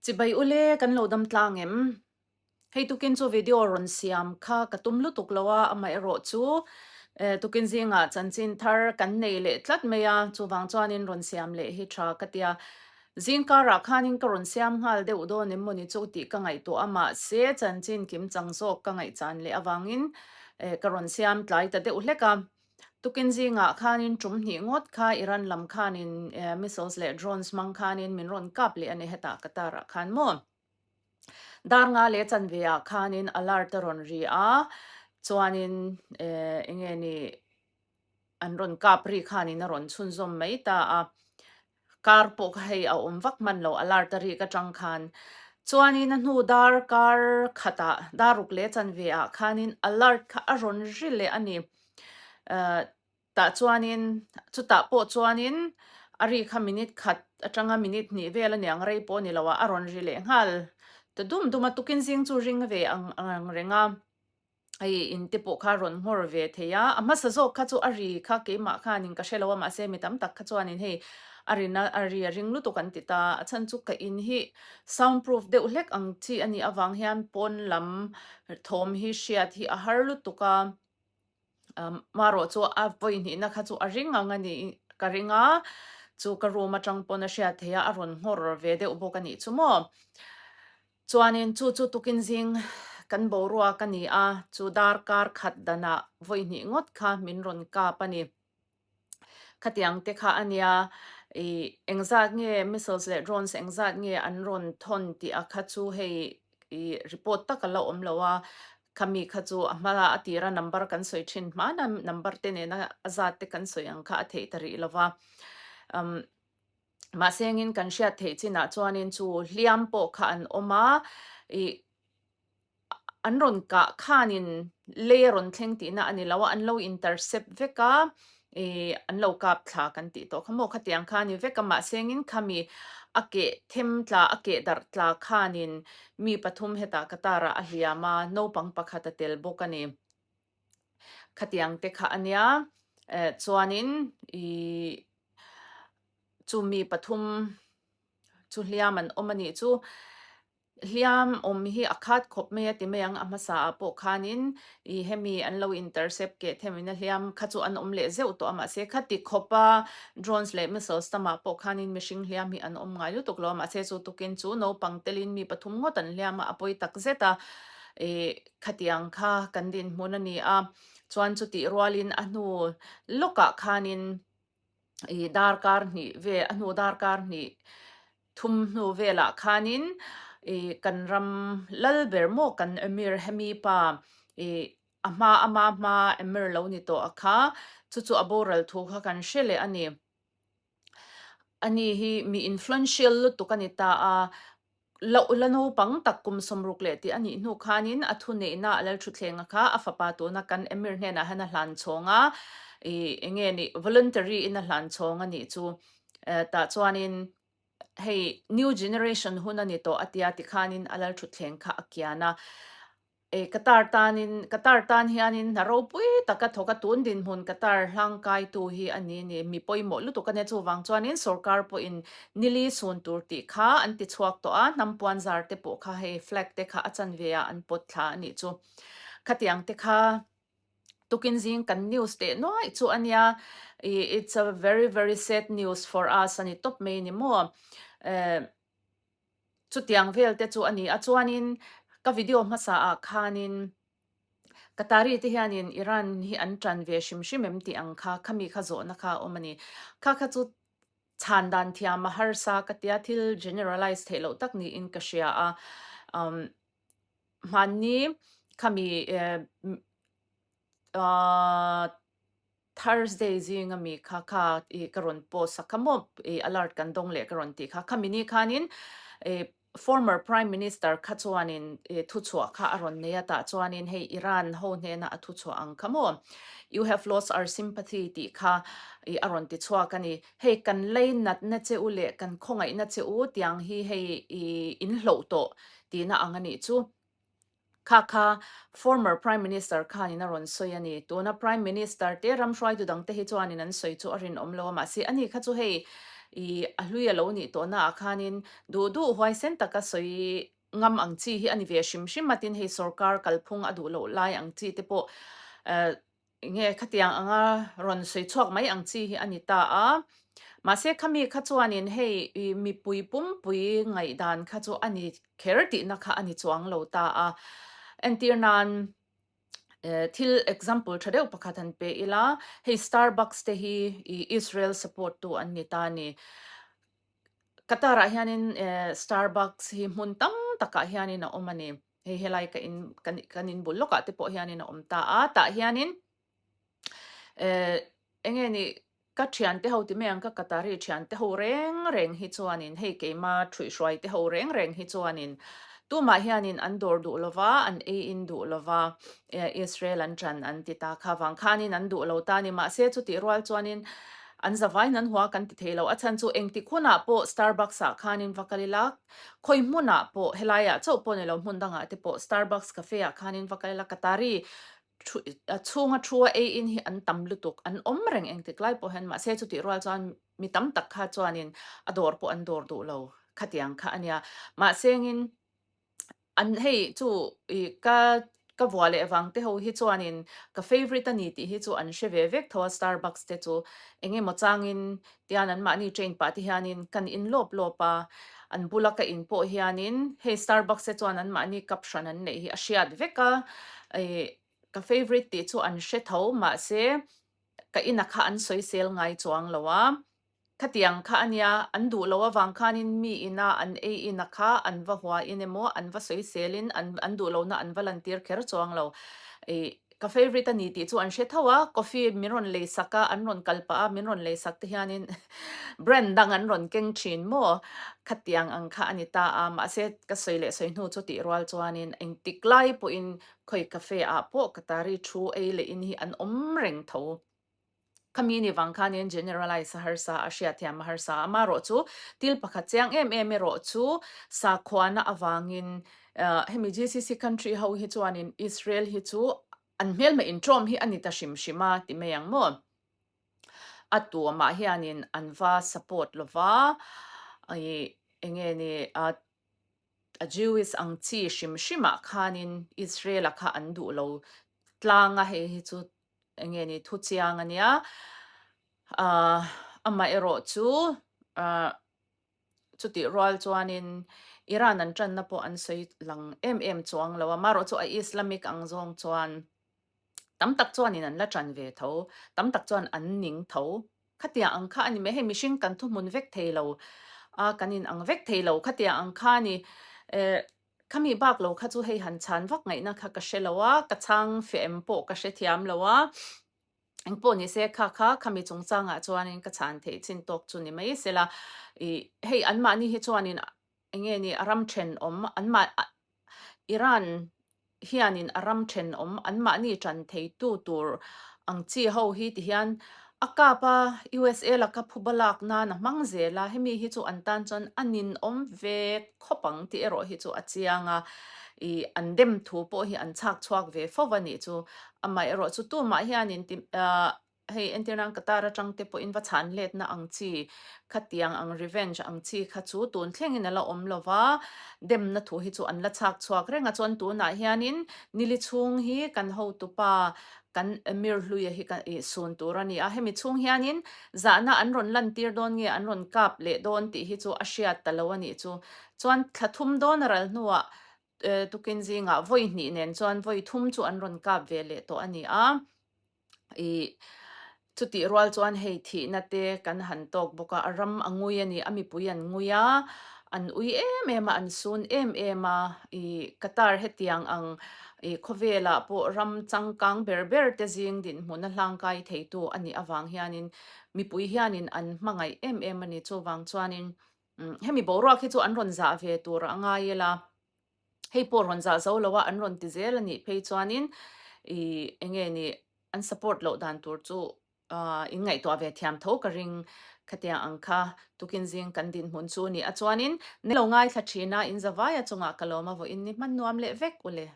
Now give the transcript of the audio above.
Chibai ule kan lo dam tlang em? Hei tukin chu video rawn siam kha ka tum lutuk lo a, amaherawh chu tukin zingah chanchin thar kan nei leh tlat mai a, chuvang chuanin rawn siam leh hi tha ka tia. Zing karah khanin ka rawn siam nghal deuh dawn em mawni chu tih ka ngaihtuah a, mahse chanchin kim chang zawk ka ngaihchan leh avangin ka rawn siam tlai ta deuh hlek a. Tukin zingah khanin tum hnih ngawt kha Iran lam khanin missiles leh drones hmang khanin min rawn kap leh a ni hetah Qatar-ah khan maw. Dar nga leh chanve ah khanin alert a rawn ri a, chuanin enge ni an rawn kap ri khanin a rawn chhunzawm mai ta a. Kar pawh kha hei a awm vak hman lo alert a rik atang khan. Chuanin a hnu dar kar khatah dar ruk leh chanve ah khanin alert kha a rawn ri leh a ni. Tah chuanin chutah pawh chuanin a ri kha minute khat atanga minute hnih vel a niang rei pawh a ni lo a, a rawn ri leh nghal ta dum dum a, tukin zing chu ring ve ang ang reng a, hei in te pawh kha a rawn nghawr ve thei a, a hmasa zawk kha chu a ri kha keimah khanin ka hre lo a mahse mi tam tak kha chuanin hei a rina a ri a ring lutuk an ti ta, a chhan chu ka in hi sound proof deuh hlek ang chi a nih avang hian pawn lam thawm hi hriat hi a har lutuk a. Marawh chu a vawi hnihna kha chu a ring ang a ni ka ring a, chu ka room atang pawn a hriat theih a, a rawn nghawr ve deuh bawk a nih chu maw. Chuanin chu chu tukin zing kan boruak a ni a, chu darkar khat danah vawi hnih ngawt kha min rawn kap a ni. Khatiang te kha a nia, ih engzat nge missiles leh drones engzat nge an rawn thawn tih a kha chu hei ih report tak a la awm lo a, khami kha chu a hma a tira number kan sawi thin hmana number te nena a zat te kan sawi ang kha a theih ta rih lo va. Umm mahse engin kan hriat theih chinah chuanin chu hliam pawh kha an awm a, ih An rawn kah khanin lei a rawn thleng tihna a ni lo a, an lo intercept vek a, ih an lo kap thla kan tih tawh kha maw khatiang kha a ni vek a, mahse engin khami a keh them tla a keh darh tla khanin mi pathum hetah Qatar ah a hliam a, naupang pakhat a tel bawk a ni. Khatiang te kha a nia, eh chuanin ih chu mi pathum chu hliam an awm a nih chu. Hliam awm hi a khat khawp mai a ti mai ang, a hmasa ah pawh khanin ih hemi an lo intercept keh themin a hliam kha chu an awm leh zeuh tawh a mahse khati khawp a drones leh missiles tamah pawh khanin mihring hliam hi an awm ngai lutuk lo a mahse chu tukin chu naupang telin mi pathum ngawt an hliam a a pawi tak zet a ih khatiang kha kan dinhmun a ni a chuan chutih rualin a hnu lawkah khanin ih darkar hnih vel a hnu darkar hnih thum hnu velah khanin ih kan ram lal ber maw kan Emir hemi pa ih a hma ama hma Emir lo ni tawh a kha chu chu a boral thu kha kan hre leh a ni. Ani hi mi influential lutuk a ni ta a, Loh la naupang tak kum sawmruk leh tih a nih hnu khanin a thuneihna a lalthutthlenga kha a fapa tuna kan Emir hnenah hian a hlan chhawng a, ih eng nge nih voluntary in a hlan chhawng a nih chu. Tah chuanin hei new generation hun a ni tawh a tia tikhanin a lalthutthleng kha a kian a. E Qatar tanin Qatar tan hianin hna ropui taka thawk a tun dinhmun Qatar hlangkaitu hi a ni ni mi pawimawh lutuk a nia chuvang chuanin sorkar pawhin nili sun tur tih kha an ti chhuak tawh a hnam puan zar te pawh kha hei flag te kha a chanve ah an pawt thla a nih chu khatiang te kha tukin zing kan news teh nuaih chu a nia i it's a very very sad news for us a ni tawp mai a ni maw eh. Chutiang vel te chu a ni a, chuanin ka video hmasa ah khanin Qatari te hianin Iran hi an tan ve hrim hrim em tih ang kha khami kha zawhna kha a awm a ni. Kha kha chu chhan dan thiam a harsa ka tia thil generalize theih loh tak niin ka hria a, umm hmanni khami eh ahh Thursday zinga mi kha kha ih ka rawn post a kha maw ih alert kan dawng leh ka rawn tih kha. Khami ni khanin ih former prime minister kha chuanin ih thuchhuah kha a rawn nei a tah chuanin hei Iran ho hnena a thuchhuah ang kha maw you have lost our sympathy tih kha ih a rawn ti chhuak a ni. Hei kan leinatna che u leh kan khawngaihna che u tiang hi hei ih in hloh tawh tihna ang a nih chu. Kha kha former Prime Minister khanin a rawn sawi a ni. Tuna Prime Minister te ram hruaitu dangte hi chuanin an sawi chu a rinawm lo a, mahse ani kha chu hei Ih a hlui a lo nih tawhna ah khanin duh duh huaisen taka sawi ngam ang chi hi a ni ve hrim hrim a, tin hei sorkar kalphung a duh loh lai ang chi te pawh eh enge khatiang anga rawn sawi chhuak mai ang chi hi a ni ta a. Mahse khami kha chuanin hei ih mipui pumpui ngaihdan kha chu a ni kher tihna kha a ni chuang lo ta a. Entir nan eh thil example tha deuh pakhat han pe ila, hei Starbucks te hi ih Israel support tu an ni ta a ni. Qatar ah hianin eh Starbucks hi hmun tam takah hianin a awm a ni. Hei helai ka in kan kan in bul lawkah te pawh hianin a awm ta a, tah hianin eh eng nge ni ka thiante ho ti mai ang ka Qatari thiante ho reng reng hi chuanin hei keima thuihhruai te ho reng reng hi chuanin tumah hianin an dawr duh lova an ei in duh lova eh Israel an ṭan an ti ta kha vang khanin an duh lo ta a ni mahse chutih rual chuanin An zavaiin an hua kan ti thei lo. A chhan chu engtik hunah pawh Starbucks ah khanin va kal ila, khawi hmunah pawh helaiah chauh pawh ni lo hmun dangah te pawh Starbucks cafe ah khanin va kal ila Qatari thu chhunga thu a ei in hi an tam lutuk, an awm reng engtik lai pawh hian mahse chutih rual chuan mi tam tak kha chuanin a dawr pawh an dawr duh lo khatiang kha a nia. Mahsengin An hei chu ih ka ka vuah leh vang te ho hi chuanin ka favourite a ni tih hi chu an hre ve vek tho a Starbucks te chu eng emaw changin tian an mahni train pah te hianin kan in lawp lawp a, an bula ka in pawh hianin hei Starbucks te chuan an mahni cup hran an neih hi a hriat vek a, ih ka favourite tih chu an hre tho mahse ka ina kha an sawisel ngai chuang lo a. Khatiang kha a nia, an duh loh avang khanin mi ina an ei ina kha an va huain emaw, an va sawiselin an an duh lohna an va lantir kher chuang lo. Ih, ka favourite a ni tih chu an hre tho a, coffee min rawn lei sak a, an rawn kal pah a, min rawn lei sak te hianin brand dang an rawn keng thin maw? Khatiang ang kha a ni ta a, mahse ka sawi leh sawi hnu chu tih rual chuanin engtik lai pawhin khawi cafe ah pawh Qatari thu ei leh in hi an awm reng tho. Khami ni vang khanin generalize a harsa a, hriatthiam a harsa a, amaherawh chu thil pakhat chiang em em erawh chu sakhuana avangin hemi GCC country ho hi chuanin Israel hi chu an hmelhmeh inṭawm hi a ni ta hrim hrim a ti mai ang maw? A tuamah hianin an va support lova ih eng nge ni a Jewish ang chi hrim hrimah khanin Israel-a kha an duh lo tlang a, hei hi chu eng nge ni thu chiang a nia ahh amaherawh chu ahh chutih rual chuanin Iran an tanna pawh an sawi lang em em chuang lo a amaherawh chu a Islamic ang zawng chuan tam tak chuanin an la tan ve tho tam tak chuan an ning tho khatiang ang kha a ni mai hei mihring kan thuhmun vek thei lo a kan in ang vek thei lo khatiang ang kha a ni eh. Khami bak lo kha chu hei han chhan vak ngaihna kha ka hre lo a, ka chhang feh em pawh ka hre thiam lo a, engpawh ni se kha kha khami chungchangah chuanin ka chhan theih chin tawk chu ni mai sela, ih hei anmahni hi chuanin eng nge ni a ram thenawm anmah Iran hianin a ram thenawm anmahni tan theitu tur ang chi ho hi ti hian a kap a, USA laka phuba lak nan a hmang zel a, hemi hi chu an tan chuan a ninawm ve khawp ang tih erawh hi chu a chiang a, ih an dem thu pawh hi an chhak chhuak ve fo a nih chu. Amaherawh chu tumah hianin ti ah hei entir nan Qatar atang te pawhin va chhan letna ang chi khatiang ang revenge ang chi kha chu tun thlengin a la awm lo va, demna thu hi chu an la chhak chhuak reng a, chuan tunah hianin nili chhung hi kan hotupa kan Emir Hluia hi ka ih sun tur a ni a, hemi chhung hianin zahna an rawn lantir dawn nge an rawn kap leh dawn tih hi chu a hriat ta lo a nih chu. Chuan thla thum dawn a ral hnuah tukin zingah vawi hnih nen chuan vawi thum chu an rawn kap ve leh tawh a ni a, ih chutih rual chuan hei thihna te kan han tawk bawk a, a ram a ngui a ni, a mipui an ngui a, an ui em em a, an sun em em a, ih Qatar hetiang ang Ih khawvelah pawh ram changkang ber ber te zing dinhmun a hlangkai theitu a nih avang hianin mipui hianin an hmangaih em em a ni. Chuvang chuanin hemi boruak hi chu an rawn zah ve tur a ngai ila, hei pawh rawn zah zo lo a an rawn ti zel a nih phei chuanin ih eng nge ni an support loh dan tur chu Ahh in ngaihtuah ve thiam tho ka ring khatiang ang kha tukin zing kan dinhmun chu ni a chuanin ni lo ngaithla thin a in zavaia chungah ka lawm a vawiin ni hman nuam leh vek u le.